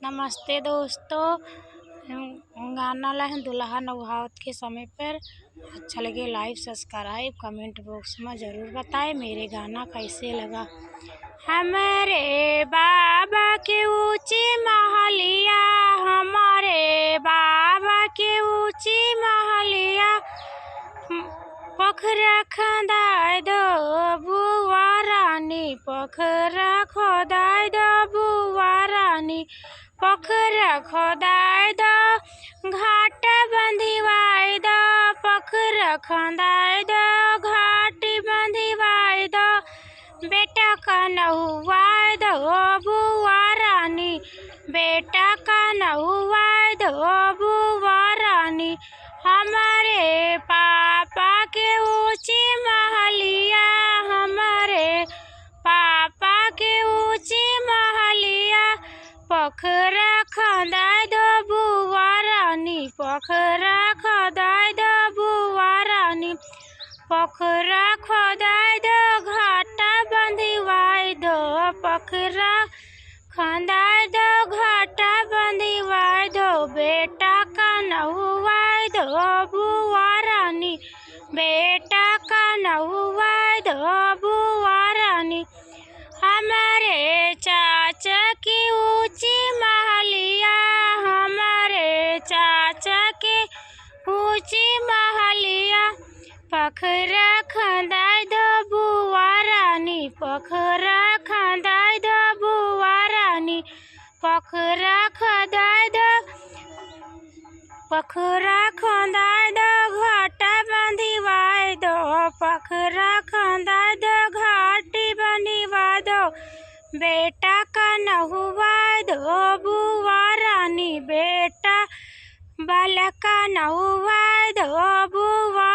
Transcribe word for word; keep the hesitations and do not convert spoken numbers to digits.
नमस्ते दोस्तों, हम गाना ला हम दुल्हा नौहावत के समय पर। अच्छा लगे like, subscribe, comment box में जरूर बताएं। मेरे गाना कैसे लगा। हमरे बाबा के ऊँची महलिया, हमरे बाबा के ऊँची महलिया, पोखरा खदाई दो बुआ रानी, पोखरा खदाई दो बुआ रानी, पोखरा खदाई दो घाट बंधिवाई दो, पोखरा खदाई दो घाट बंधिवाई दो, बेटा का नहुआई दो बुआ रानी, बेटा का नहुआई दो बुआ रानी। हमरे पापा के ऊँची महलिया, हमरे पापा के ऊँची महलिया, पोखरा खदाई दो बुआ रानी, पोखरा खदाई दो बुआ रानी, पोखरा खदाई दो घाट बंधिवाई दो, पोखरा खदाई दो घाट बंधिवाई दो, बेटा का नहुआई दो बुआ रानी, बेटा का नहुआई दो बुआ रानी। हमरे चाचा की ऊँची महलिया, हमरे चाचा की ऊँची महलिया, पोखरा खदाई दो बुआ रानी, पोखरा खदाई दो बुआ रानी, पोखरा खदाई दो, पोखरा खदाई दो घाट बंधिवाई दो, पोखरा खदाई दो घाट बंधिवाई दो, बेटा का नहुआई दो बुआ रानी, बेटा बालका नहुआई दो बुआ